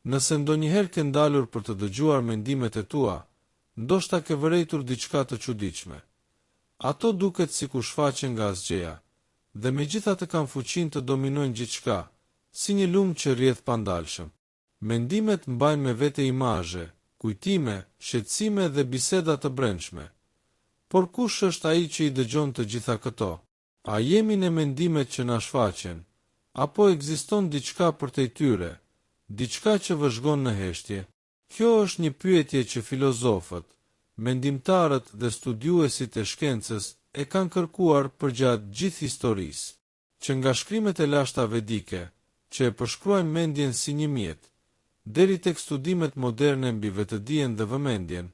Nëse ndonjëherë ke ndalur për të dëgjuar mendimet e tua, ndoshta ke vërejtur diçka të çuditshme. Ato duket sikur shfaqen nga asgjëja, dhe megjithatë kanë fuqinë të dominojnë gjithçka, si një lumë që rrjedh pandalshëm. Mendimet mbajnë me vete imazhe, kujtime, shqetësime dhe biseda të brendshme. Por kush është ai që i dëgjon të gjitha këto? A jemi ne mendimet që na shfaqen, apo ekziston diçka përtej tyre, diçka që vëzhgon në heshtje? Kjo është një pyetje që filozofët, mendimtarët dhe studiuesit e shkencës e kanë kërkuar përgjatë gjithë historisë. Që nga shkrimet e lashta vedike, që e përshkruajnë mendjen si një mjet, deri tek studimet moderne mbi vetëdijen dhe vëmendjen,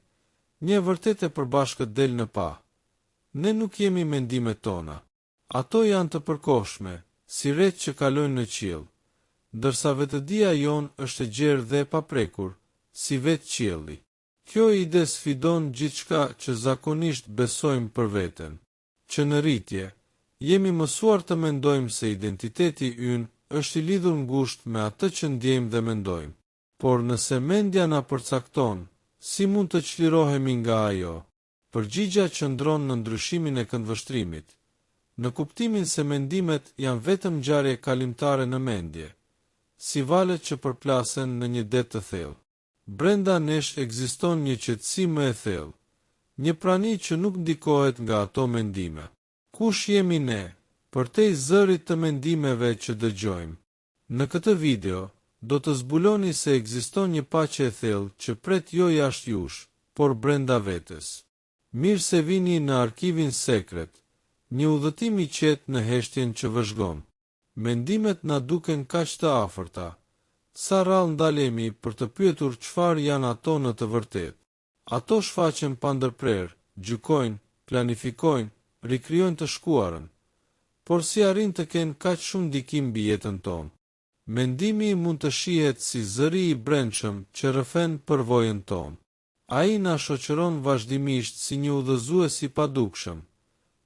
një e vërtetë e përbashkët del në pah. Ne nuk jemi mendimet tona. Ato janë të përkohshme, si retë që kalojnë në qiell, ndërsa vetëdija jonë është e gjerë dhe e paprekur, si vetë qielli. Kjo ide sfidon gjithçka që zakonisht besojmë për veten. Që në rritje, jemi mësuar të mendojmë se identiteti ynë është i lidhur ngushtë me atë që ndjejmë dhe mendojmë. Por nëse mendja na përcakton, si mund të çlirohemi nga ajo? Përgjigja qëndron në ndryshimin e këndvështrimit, në kuptimin se mendimet janë vetëm ngjarje kalimtare në mendje, si valët që përplasen në një det të thellë. Brenda nesh ekziston një qetësi më e thellë, një prani që nuk ndikohet nga ato mendime. Kush jemi ne, përtej zërit të mendimeve që dëgjojmë? Në këtë video, do të zbuloni se ekziston një paqe e thellë që pret jo jashtë jush, por brenda vetes. Mirë se vini në Arkivin Sekret, një udhëtim i qetë në heshtjen që vëzhgon. Mendimet na duken kaq të afërta, sa rrallë ndalemi për të pyetur çfarë janë ato në të vërtetë. Ato shfaqen pandërprerë, gjykojnë, planifikojnë, rikrijojnë të shkuarën. Por si arrijnë të kenë kaq shumë ndikim mbi jetën tonë? Mendimi mund të shihet si zëri i brendshëm që rrëfen përvojën tonë. Ai na shoqëron vazhdimisht si një udhëzues i padukshëm,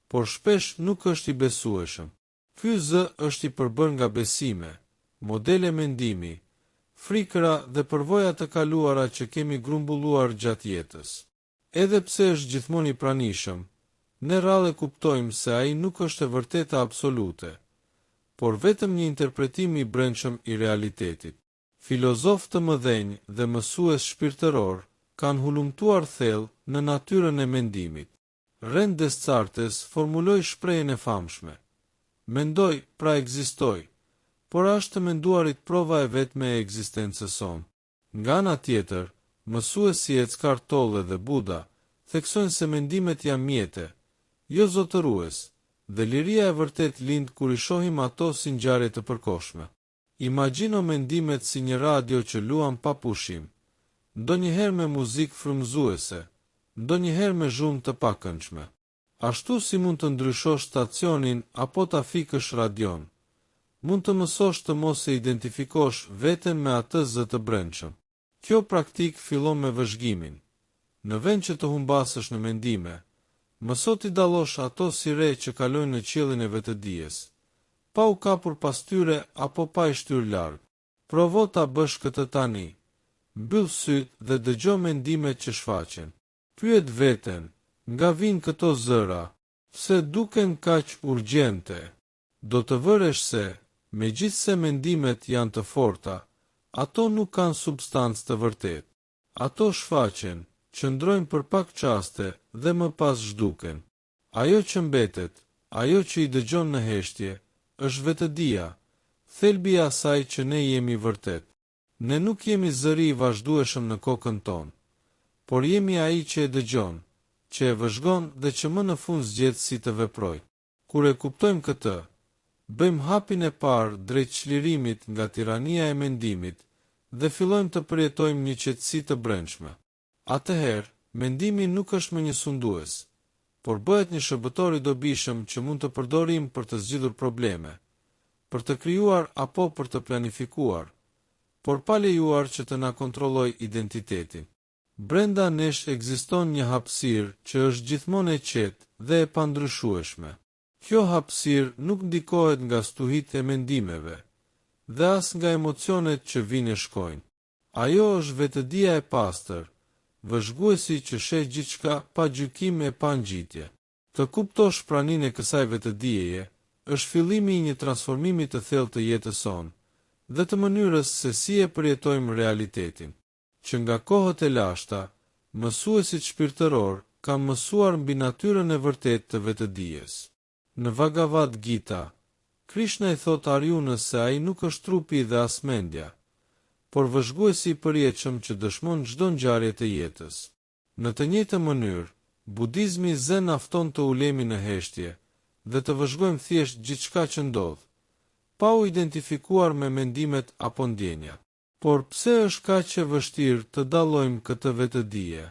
por shpesh nuk është i besueshëm. Ky zë është i përbërë nga besime, modele mendimi, frikëra dhe përvoja të kaluara që kemi grumbulluar gjatë jetës. Edhe pse është gjithmonë i pranishëm, ne rrallë e kuptojmë se ai nuk është e vërteta absolute, por vetëm një interpretim i brendshëm i realitetit. Filozofë të mëdhenj dhe mësues shpirtërorë kanë hulumtuar thellë në natyrën e mendimit. René Descartes formuloi shprehjen e famshme, Mendoj, pra ekzistoj, por a është të menduarit prova e vetme e ekzistencës sonë? Nga ana tjetër, mësues si Eckhart Tolle dhe Buda theksojnë se mendimet janë mjete, jo zotërues, dhe liria e vërtetë lind kur i shohim ato si ngjarje të përkohshme. Imagjino mendimet si një radio që luan pa pushim, ndonjëherë me muzikë frymëzuese, ndonjëherë me zhurmë të pakëndshme. Ashtu si mund të ndryshosh stacionin apo ta fikësh radion, mund të mësosh të mos e identifikosh veten me atë zë të brendshëm. Kjo praktikë fillon me vëzhgimin. Në vend që të humbasësh në mendime, mëso t'i dallosh ato si re që kalojnë në qiellin e vetëdijes, pa u kapur pas tyre apo pa i shtyrë larg. Provo ta bësh këtë tani. Mbyll sytë dhe dëgjo mendimet që shfaqen. Pyet veten, nga vijnë këto zëra? Pse duken kaq urgjente? Do të vëresh se, megjithëse mendimet janë të forta, ato nuk kanë substancë të vërtetë. Ato shfaqen, qëndrojnë për pak çaste dhe më pas zhduken. Ajo që mbetet, ajo që i dëgjon në heshtje, është vetëdija, thelbi i asaj që ne jemi vërtet. Ne nuk jemi zëri i vazhdueshëm në kokën tonë, por jemi ai që e dëgjon, që e vëzhgon dhe që më në fund zgjedh si të veprojë. Kur e kuptojmë këtë, bëjmë hapin e parë drejt çlirimit nga tirania e mendimit dhe fillojmë të përjetojmë një qetësi të brendshme. Atëherë, mendimi nuk është më një sundues, por bëhet një shërbëtor i dobishëm që mund të përdorim për të zgjidhur probleme, për të krijuar apo për të planifikuar, por pa lejuar që të na kontrollojë identitetin. Brenda nesh ekziston një hapësirë që është gjithmonë e qetë dhe e pandryshueshme. Kjo hapësirë nuk ndikohet nga stuhitë e mendimeve dhe as nga emocionet që vijnë e shkojnë. Ajo është vetëdija e pastër, vëzhguesi që sheh gjithçka pa gjykim e pa ngjitje. Të kuptosh praninë e kësaj vetëdijeje është fillimi i një transformimi të thellë të jetës sonë dhe të mënyrës se si e përjetojmë realitetin. Që nga kohët e lashta, mësuesit shpirtërorë kanë mësuar mbi natyrën e vërtetë të vetëdijes. Në Bhagavad Gita, Krishna i thotë Arjunës se ai nuk është trupi dhe as mendja, por vëzhguesi i përjetshëm që dëshmon çdo ngjarje të jetës. Në të njëjtën mënyrë, Budizmi Zen na fton të ulemi në heshtje dhe të vëzhgojmë thjesht gjithçka që ndodh, pa u identifikuar me mendimet apo ndjenjat. Por pse është kaq e vështirë të dallojmë këtë vetëdije?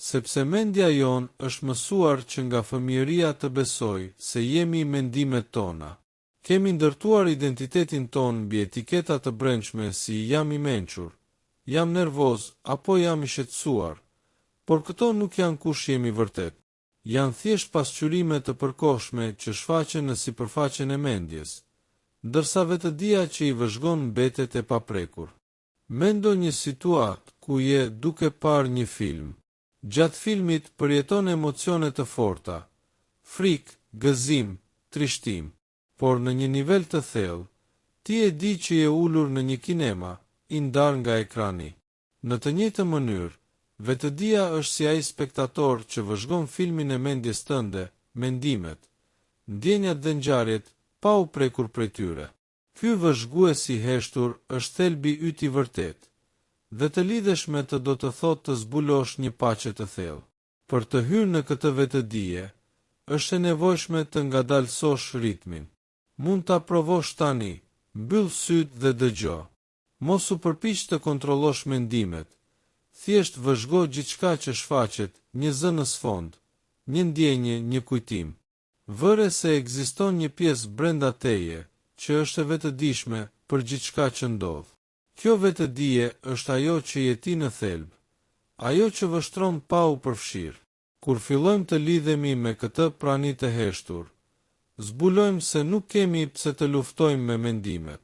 Sepse mendja jonë është mësuar që nga fëmijëria të besojë se jemi mendimet tona. Kemi ndërtuar identitetin tonë mbi etiketa të brendshme si jam i mençur, jam nervoz apo jam i shqetësuar, por këto nuk janë kush jemi vërtet. Janë thjesht pasqyrime të përkohshme që shfaqen në sipërfaqen e mendjes, ndërsa vetëdija që i vëzhgon mbetet e paprekur. Mendo një situatë ku je duke parë një film. Gjatë filmit përjeton emocione të forta, frikë, gëzim, trishtim. Por në një nivel të thellë, ti e di që je ulur në një kinema, i ndarë nga ekrani. Në të njëjtën mënyrë, vetëdija është si ai spektator që vëzhgon filmin e mendjes tënde, mendimet, ndjenjat dhe ngjarjet, pa u prekur prej tyre. Ky vëzhgues i heshtur është thelbi yt i vërtetë, dhe të lidhesh me të do të thotë të zbulosh një paqe të thellë. Për të hyrë në këtë vetëdije, është e nevojshme të ngadalësosh ritmin. Mund ta provosh tani, mbyll sytë dhe dëgjo. Mos u përpiq të kontrollosh mendimet, thjesht vëzhgo gjithçka që shfaqet, një zë në sfond, një ndjenjë, një kujtim. Vëre se ekziston një pjesë brenda teje që është e vetëdijshme për gjithçka që ndodh. Kjo vetëdije është ajo që je ti në thelb, ajo që vështron pa u përfshirë. Kur fillojmë të lidhemi me këtë prani të heshtur, zbulojmë se nuk kemi pse të luftojmë me mendimet.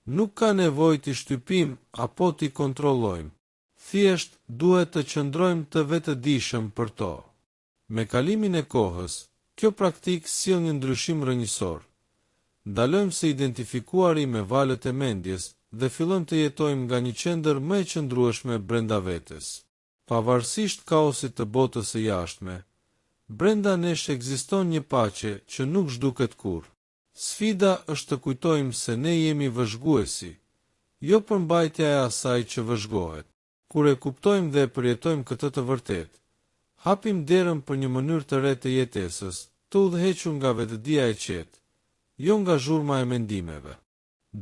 Nuk ka nevojë t'i shtypim apo t'i kontrollojmë. Thjesht duhet të qëndrojmë të vetëdijshëm për to. Me kalimin e kohës, kjo praktikë sjell një ndryshim rrënjësor. Ndalojmë së identifikuari me valët e mendjes dhe fillojmë të jetojmë nga një qendër më e qëndrueshme brenda vetes. Pavarësisht kaosit të botës së jashtme, brenda nesh ekziston një paqe që nuk zhduket kurrë. Sfida është të kujtojmë se ne jemi vëzhguesi, jo përmbajtja e asaj që vëzhgohet. Kur e kuptojmë dhe e përjetojmë këtë të vërtetë, hapim derën për një mënyrë të re të jetesës, të udhëhequr nga vetëdija e qetë, jo nga zhurma e mendimeve.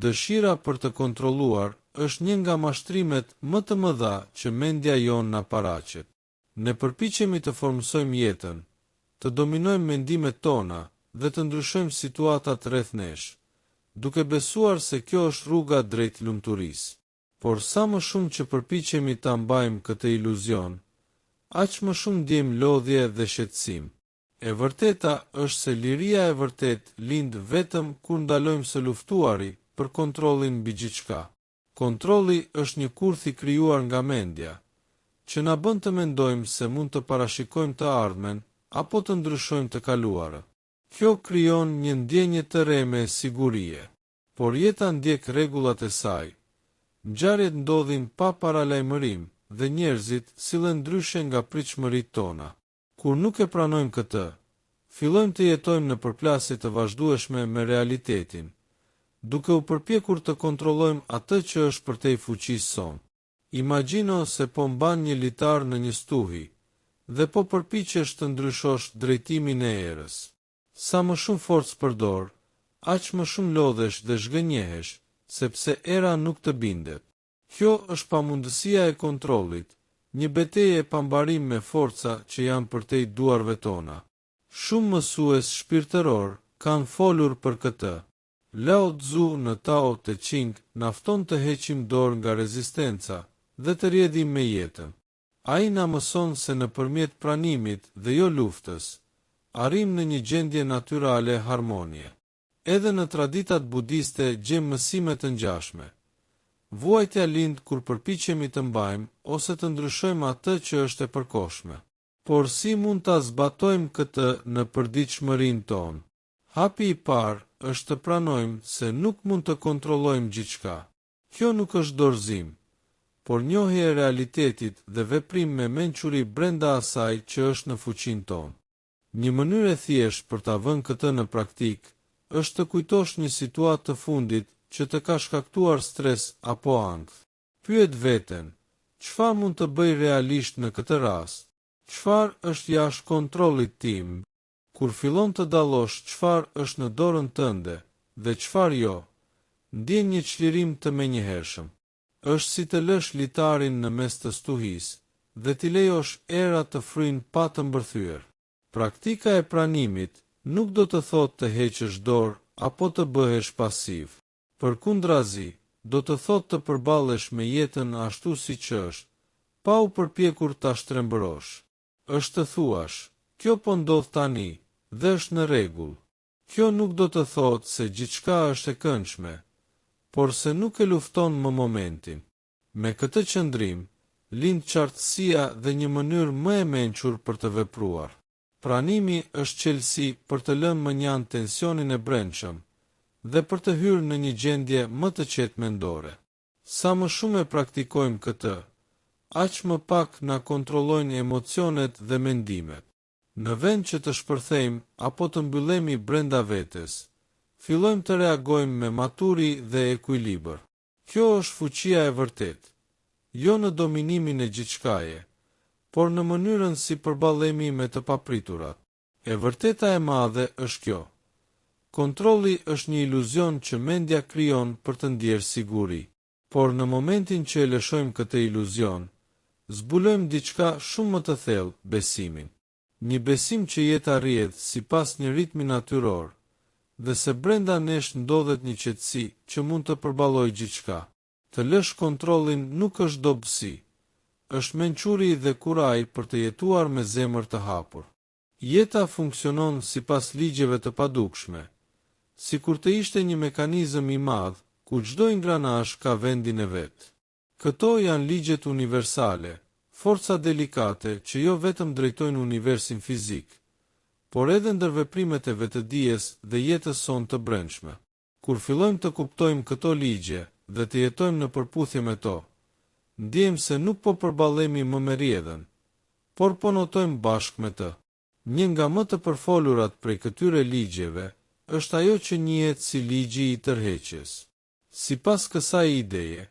Dëshira për të kontrolluar është një nga mashtrimet më të mëdha që mendja jonë na paraqet. Ne përpiqemi të formësojmë jetën, të dominojmë mendimet tona dhe të ndryshojmë situatat rreth nesh, duke besuar se kjo është rruga drejt lumturisë. Por sa më shumë që përpiqemi ta mbajmë këtë iluzion, aq më shumë ndjejmë lodhje dhe shqetësim. E vërteta është se liria e vërtetë lind vetëm kur ndalojmë së luftuari për kontrollin mbi gjithçka. Kontrolli është një kurth i krijuar nga mendja, që na bën të mendojmë se mund të parashikojmë të ardhmen apo të ndryshojmë të kaluarën. Kjo krijon një ndjenjë të rreme sigurie. Por jeta ndjek rregullat e saj. Ngjarjet ndodhin pa paralajmërim dhe njerëzit sillen ndryshe nga pritshmëritë tona. Kur nuk e pranojmë këtë, fillojmë të jetojmë në përplasje të vazhdueshme me realitetin, duke u përpjekur të kontrollojmë atë që është përtej fuqisë sonë. Imagjino se po mban një litar në një stuhi dhe po përpiqesh të ndryshosh drejtimin e erës. Sa më shumë forcë përdor, aq më shumë lodhesh dhe zhgënjehesh, sepse era nuk të bindet. Kjo është pamundësia e kontrollit, një betejë e pambarim me forca që janë përtej duarve tona. Shumë mësues shpirtërorë kanë folur për këtë. Lao Tzu në Tao Te Ching na fton të heqim dorë nga rezistenca dhe të rrjedhim me jetën. Ai na mëson se nëpërmjet pranimit dhe jo luftës, arrijmë në një gjendje natyrale harmonie. Edhe në traditat budiste gjejmë mësime të ngjashme. Vuajtja lind kur përpiqemi të mbajmë ose të ndryshojmë atë që është e përkohshme. Por si mund ta zbatojmë këtë në përditshmërinë tonë? Hapi i parë është të pranojmë se nuk mund të kontrollojmë gjithçka. Kjo nuk është dorëzim, por njohje e realitetit dhe veprim me mençuri brenda asaj që është në fuqinë tonë. Një mënyrë e thjeshtë për ta vënë këtë në praktikë është të kujtosh një situatë të fundit që të ka shkaktuar stres apo ankth. Pyet veten, çfarë mund të bëj realisht në këtë rast? Çfarë është jashtë kontrollit tim? Kur fillon të dallosh çfarë është në dorën tënde dhe çfarë jo, ndjen një çlirim të menjëhershëm. Është si të lësh litarin në mes të stuhisë dhe t'i lejosh erat të fryjnë pa të mbërthyer. Praktika e pranimit nuk do të thotë të heqësh dorë apo të bëhesh pasiv. Përkundrazi, do të thotë të përballesh me jetën ashtu siç është, pa u përpjekur ta shtrembërosh. Është të thuash, kjo po ndodh tani, dhe është në rregull. Kjo nuk do të thotë se gjithçka është e këndshme, por se nuk e lufton më momentin. Me këtë qëndrim, lind qartësia dhe një mënyrë më e mençur për të vepruar. Pranimi është çelësi për të lënë mënjanë tensionin e brendshëm dhe për të hyrë në një gjendje më të qetë mendore. Sa më shumë e praktikojmë këtë, aq më pak na kontrollojnë emocionet dhe mendimet. Në vend që të shpërthejmë apo të mbyllemi brenda vetes, fillojmë të reagojmë me maturi dhe ekuilibër. Kjo është fuqia e vërtetë, jo në dominimin e gjithçkaje, por në mënyrën si përballemi me të papriturat. E vërteta e madhe është kjo. Kontrolli është një iluzion që mendja krijon për të ndjerë siguri. Por në momentin që e lëshojmë këtë iluzion, zbulojmë diçka shumë më të thellë, besimin. Një besim që jeta rrjedh sipas një ritmi natyror dhe se brenda nesh ndodhet një qetësi që mund të përballojë gjithçka. Të lësh kontrollin nuk është dobësi, është mençuri dhe kurajë për të jetuar me zemër të hapur. Jeta funksionon sipas ligjeve të padukshme, sikur të ishte një mekanizëm i madh ku çdo ingranazh ka vendin e vet. Këto janë ligjet universale, forca delikate që jo vetëm drejtojnë universin fizik, por edhe ndërveprimet e vetëdijes dhe jetës sonë të brendshme. Kur fillojmë të kuptojmë këto ligje dhe të jetojmë në përputhje me to, ndjejmë se nuk po përballemi më me rrjedhën, por po notojmë bashkë me të. Një nga më të përfolurat prej këtyre ligjeve është ajo që njihet si ligji i tërheqjes. Sipas kësaj ideje,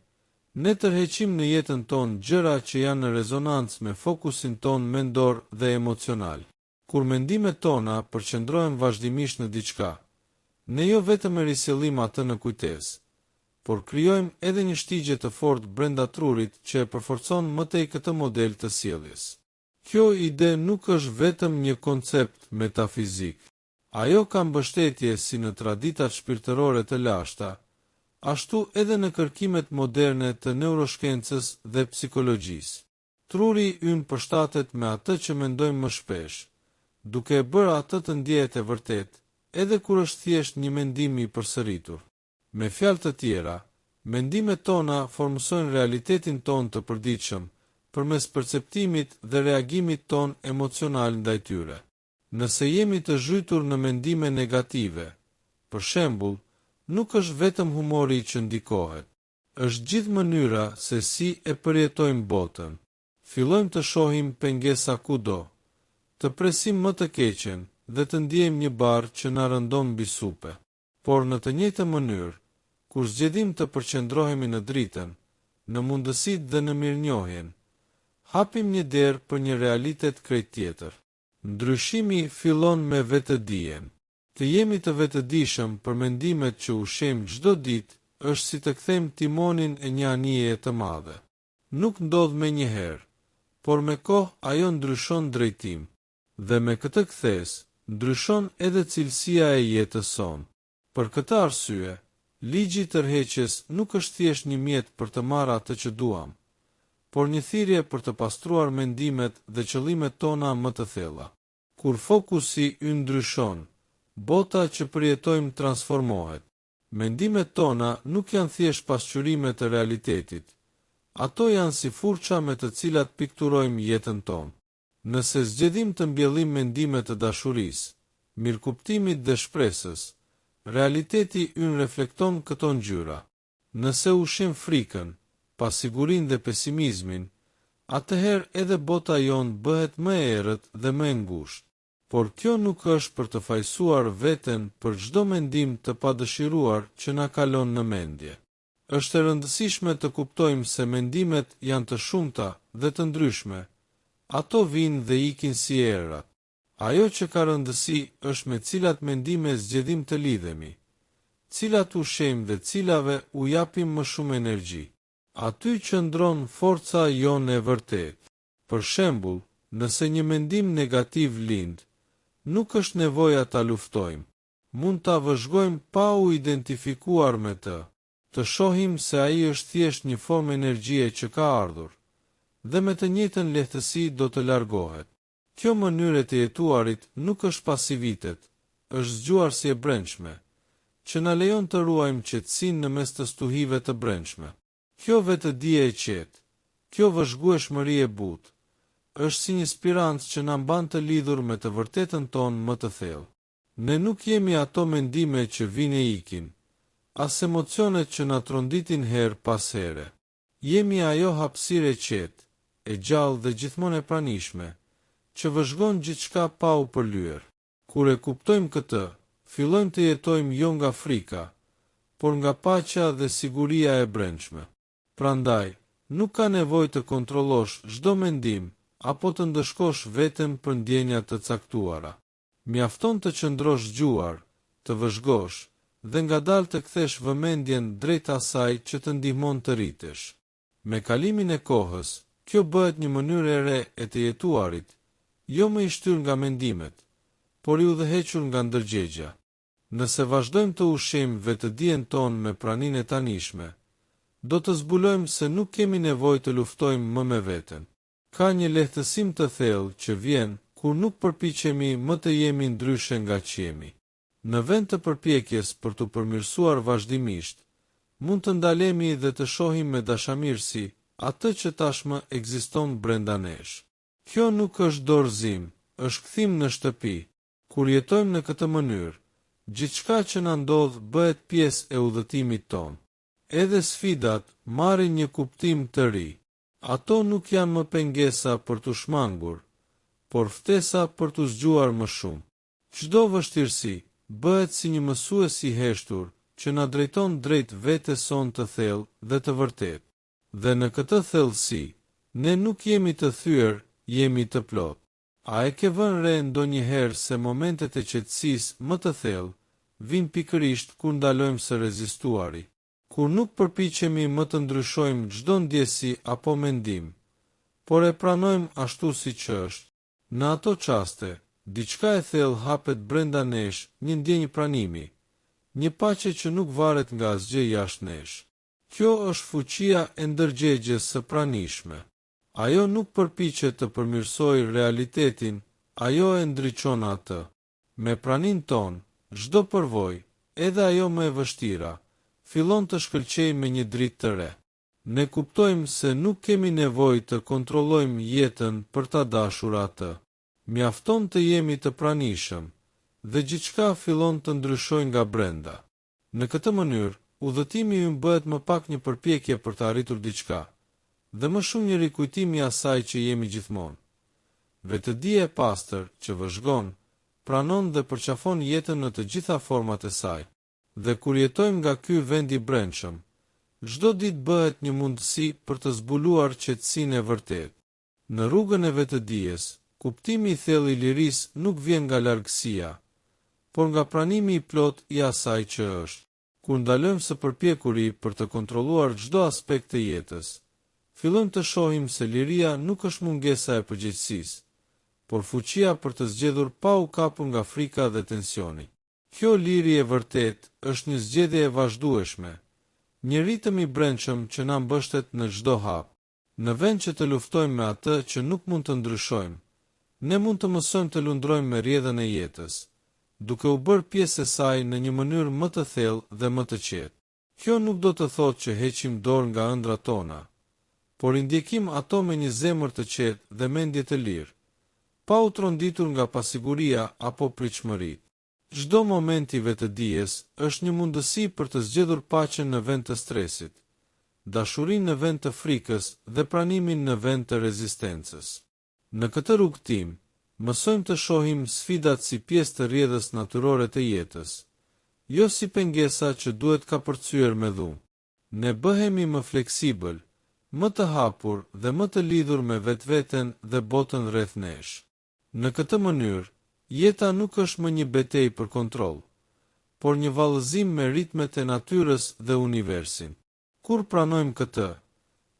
ne tërheqim në jetën tonë gjëra që janë në rezonancë me fokusin tonë mendor dhe emocional. Kur mendimet tona përqendrohen vazhdimisht në diçka, ne jo vetëm e risjellim atë në kujtesë, por krijojmë edhe një shtigje të fortë brenda trurit që e përforcon më tej këtë model të sjelljes. Kjo ide nuk është vetëm një koncept metafizik. Ajo ka mbështetje si në traditat shpirtërore të lashta, ashtu edhe në kërkimet moderne të neuroshkencës dhe psikologjisë. Truri ynë përshtatet me atë që mendojmë më shpesh, duke e bërë atë të ndjehet e vërtetë, edhe kur është thjesht një mendim i përsëritur. Me fjalë të tjera, mendimet tona formësojnë realitetin tonë të përditshëm, përmes perceptimit dhe reagimit tonë emocional ndaj tyre. Nëse jemi të zhytur në mendime negative, për shembull, nuk është vetëm humori që ndikohet. Është gjithë mënyra se si e përjetojmë botën. Fillojmë të shohim pengesa kudo, të presim më të keqen dhe të ndiejmë një barrë që na rëndon mbi supe. Por në të njëjtën mënyrë, kur zgjedhim të përqendrohemi në dritën, në mundësitë dhe në mirënjohjen, hapim një derë për një realitet krejt tjetër. Ndryshimi fillon me vetëdijen. Të jemi të vetëdijshëm për mendimet që ushqejmë çdo ditë është si të kthejmë timonin e një anijeje të madhe. Nuk ndodh menjëherë, por me kohë ajo ndryshon drejtim. Dhe me këtë kthesë, ndryshon edhe cilësia e jetës sonë. Për këtë arsye, ligji i tërheqjes nuk është thjesht një mjet për të marrë atë që duam, por një thirrje për të pastruar mendimet dhe qëllimet tona më të thella. Kur fokusi ynë ndryshon, bota që përjetojmë transformohet. Mendimet tona nuk janë thjesht pasqyrime të realitetit, ato janë si furça me të cilat pikturojmë jetën tonë. Nëse zgjedhim të mbjellim mendime të dashurisë, mirëkuptimit dhe shpresës, realiteti ynë reflekton këto ngjyra. Nëse ushqejmë frikën, pasigurinë dhe pesimizmin, atëherë edhe bota jonë bëhet më e errët dhe më e ngushtë. Por kjo nuk është për të fajësuar veten për çdo mendim të padëshiruar që na kalon në mendje. Është e rëndësishme të kuptojmë se mendimet janë të shumta dhe të ndryshme, ato vijnë dhe ikin si erërat. Ajo që ka rëndësi është me cilat mendime zgjedhim të lidhemi, cilat ushqejmë dhe cilave u japim më shumë energji. Aty qëndron forca jonë e vërtetë. Për shembull, nëse një mendim negativ lind, nuk është nevoja ta luftojmë. Mund ta vëzhgojmë pa u identifikuar me të. Të shohim se ai është thjesht një formë energjie që ka ardhur, dhe me të njëjtën lehtësi do të largohet. Kjo mënyrë e të jetuarit nuk është pasivitet, është zgjuarsi e brendshme, që na lejon të ruajmë qetësinë në mes të stuhive të brendshme. Kjo vetëdije e qetë, kjo vëzhgueshmëri e butë, është si një spirancë që na mban të lidhur me të vërtetën tonë më të thellë. Ne nuk jemi ato mendime që vijnë e ikin, as emocionet që na tronditin herë pas here. Jemi ajo hapësirë e qetë, e gjallë dhe gjithmonë e pranishme, që vëzhgon gjithçka pa u përlyer. Kur e kuptojmë këtë, fillojmë të jetojmë jo nga frika, por nga paqja dhe siguria e brendshme. Prandaj, nuk ka nevojë të kontrollosh çdo mendim apo të ndëshkosh veten për ndjenja të caktuara. Mjafton të qëndrosh zgjuar, të vëzhgosh, dhe ngadalë të kthesh vëmendjen drejt asaj që të ndihmon të rritesh. Me kalimin e kohës, kjo bëhet një mënyrë e re e të jetuarit, jo më i shtyrë nga mendimet, por i udhëhequr nga ndërgjegjja. Nëse vazhdojmë të ushqejmë vetëdijen tonë me praninë e tanishme, do të zbulojmë se nuk kemi nevojë të luftojmë më me veten. Ka një lehtësim të thellë që vjen kur nuk përpiqemi më të jemi ndryshe nga ç'jemi. Në vend të përpjekjes për t'u përmirësuar vazhdimisht, mund të ndalemi dhe të shohim me dashamirësi atë që tashmë ekziston brenda nesh. Kjo nuk është dorëzim, është kthim në shtëpi. Kur jetojmë në këtë mënyrë, gjithçka që na ndodh bëhet pjesë e udhëtimit tonë. Edhe sfidat marrin një kuptim të ri. Ato nuk janë më pengesa për t'u shmangur, por ftesa për t'u zgjuar më shumë. Çdo vështirësi bëhet si një mësues i heshtur që na drejton drejt vetes sonë të thellë dhe të vërtetë. Dhe në këtë thellësi, ne nuk jemi të thyer, jemi të plotë. A e ke vënë re ndonjëherë se momentet e qetësisë më të thellë vijnë pikërisht kur ndalojmë së rezistuari? Kur nuk përpiqemi më të ndryshojmë çdo ndjesi apo mendim, por e pranojmë ashtu siç është? Në ato çaste, diçka e thellë hapet brenda nesh, një ndjenjë pranimi, një paqe që nuk varet nga asgjë jashtë nesh. Kjo është fuqia e ndërgjegjes së pranishme. Ajo nuk përpiqet të përmirësojë realitetin, ajo e ndriçon atë. Me praninë tonë, çdo përvojë, edhe ajo më e vështira, fillon të shkëlqejë me një dritë të re. Ne kuptojmë se nuk kemi nevojë të kontrollojmë jetën për ta dashur atë. Mjafton të jemi të pranishëm, dhe gjithçka fillon të ndryshojë nga brenda. Në këtë mënyrë, udhëtimi ynë bëhet më pak një përpjekje për të arritur diçka, dhe më shumë një rikujtim i asaj që jemi gjithmonë. Vetëdije e pastër që vëzhgon, pranon dhe përqafon jetën në të gjitha format e saj. Dhe kur jetojmë nga ky vend i brendshëm, çdo ditë bëhet një mundësi për të zbuluar qetësinë e vërtetë. Në rrugën e vetëdijes, kuptimi i thellë i lirisë nuk vjen nga largësia, por nga pranimi i plotë i asaj që është. Kur ndalojmë së përpjekuri për të kontrolluar çdo aspekt të jetës, fillojmë të shohim se liria nuk është mungesa e përgjegjësisë, por fuqia për të zgjedhur pa u kapur nga frika dhe tensioni. Kjo liri e vërtetë është një zgjedhje e vazhdueshme, një ritëm i brendshëm që na mbështet në çdo hap. Në vend që të luftojmë me atë që nuk mund të ndryshojmë, ne mund të mësojmë të lundrojmë me rrjedhën e jetës, duke u bërë pjesë e saj në një mënyrë më të thellë dhe më të qetë. Kjo nuk do të thotë që heqim dorë nga ëndrrat tona, por i ndjekim ato me një zemër të qetë dhe mendje të lirë, pa u tronditur nga pasiguria apo pritshmëritë. Çdo moment i vetëdijes është një mundësi për të zgjedhur paqen në vend të stresit, dashurinë në vend të frikës dhe pranimin në vend të rezistencës. Në këtë rrugëtim, mësojmë të shohim sfidat si pjesë të rrjedhës natyrore të jetës, jo si pengesa që duhet kapërcyer me dhunë. Ne bëhemi më fleksibël, më të hapur dhe më të lidhur me vetveten dhe botën rreth nesh. Në këtë mënyrë, jeta nuk është më një betejë për kontroll, por një vallëzim me ritmet e natyrës dhe universin. Kur pranojmë këtë,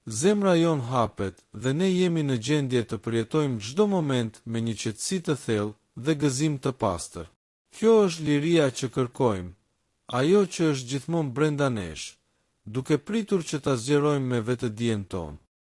zemra jonë hapet dhe ne jemi në gjendje të përjetojmë çdo moment me një qetësi të thellë dhe gëzim të pastër. Kjo është liria që kërkojmë, ajo që është gjithmonë brenda nesh, duke pritur që ta zgjerojmë me vetëdijen tonë.